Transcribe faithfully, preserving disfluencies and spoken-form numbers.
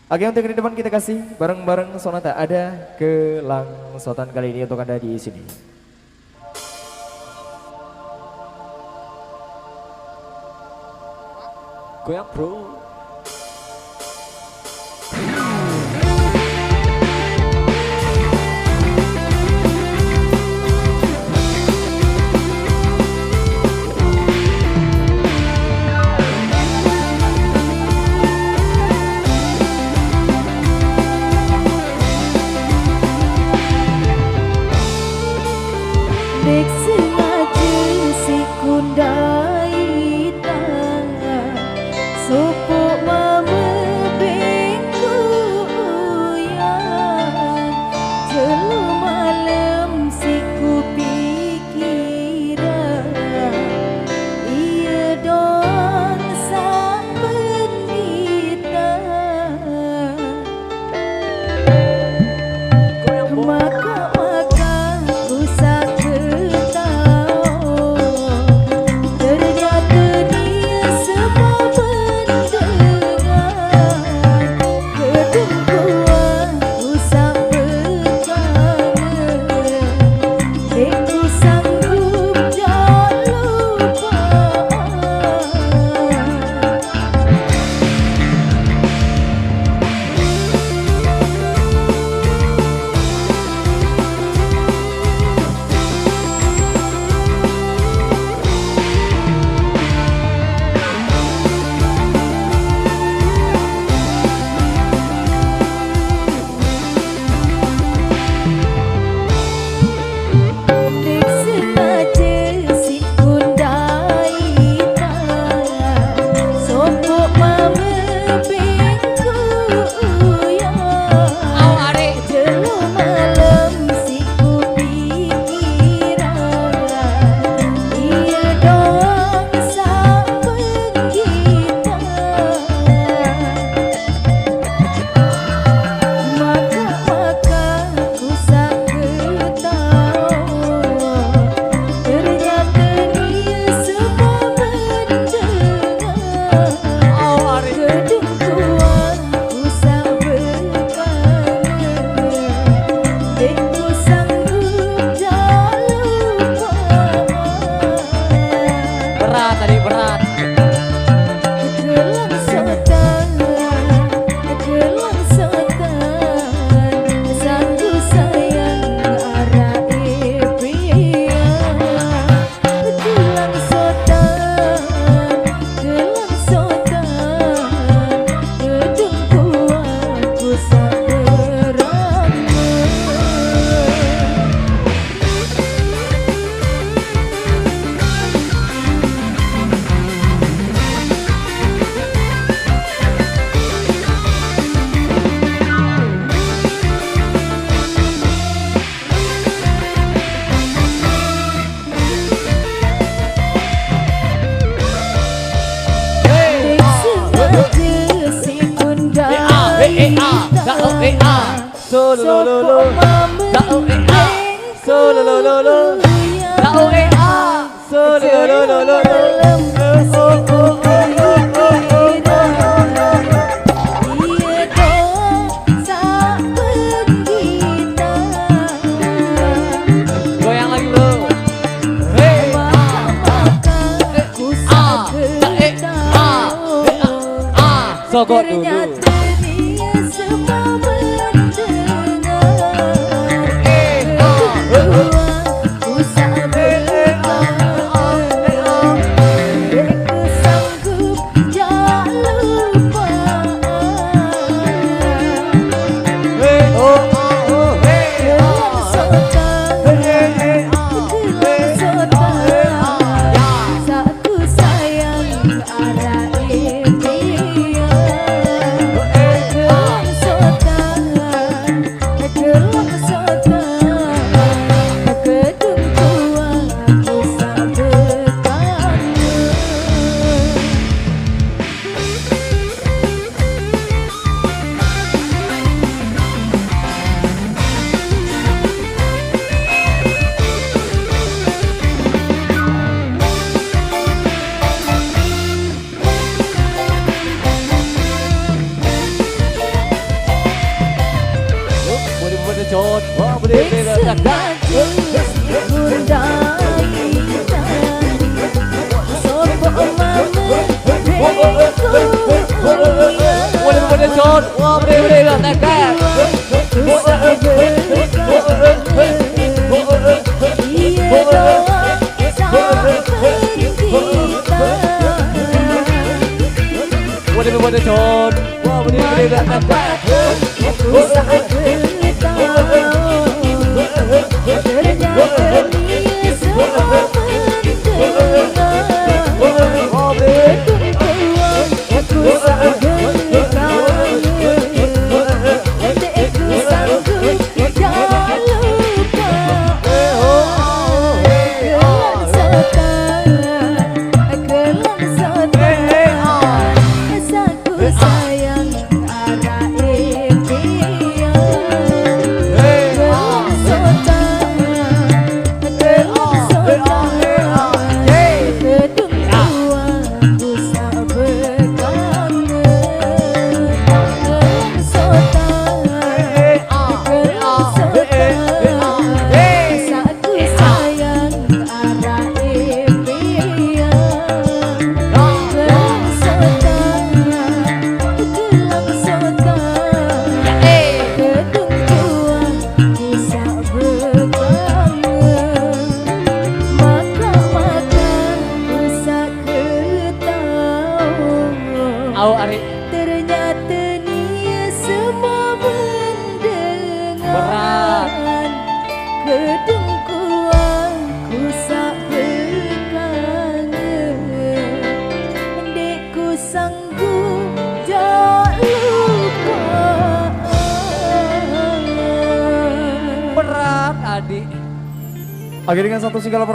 Oke, untuk yang di depan kita kasih bareng-bareng Sonata. Ada Gelangsotan kali ini untuk Anda di sini. Goyang, bro. Dek sengaja si kundai ta, sopo mama bengku uyan. Jelo malem si kupikira, iya doang sak pendita. Maka-maka ku sakit tahu, ternyata dia semua mendengar. Kedengkuan ku sampai kangen, dek ku sanggup jak lupa. Berat tadi, berat. Gelang setan, gelang setan, satu sayang arah impian. Gelang setan, gelang setan, gedung kuat ku saberangan. Solo lo lo lo. Da o e a. Solo lo lo lo lo. Da o e a. Solo lo lo lo lo. Goyang lagi, bro. Hei, a, a, e, a, e, a, e, a. Sogok dulu. Wah, boleh, boleh, boleh. Boleh, boleh, John. Wah, boleh, boleh, boleh. Tap, tap. Boleh, boleh, John. Wah, boleh, boleh, boleh. Tap, tap. Au, Ari. Ternyata ni semua mendengar. Berat. Kedung kuah ku sak berkangen. Dek ku sanggup jak lupa. Berat, adik. Oke, dengan satu single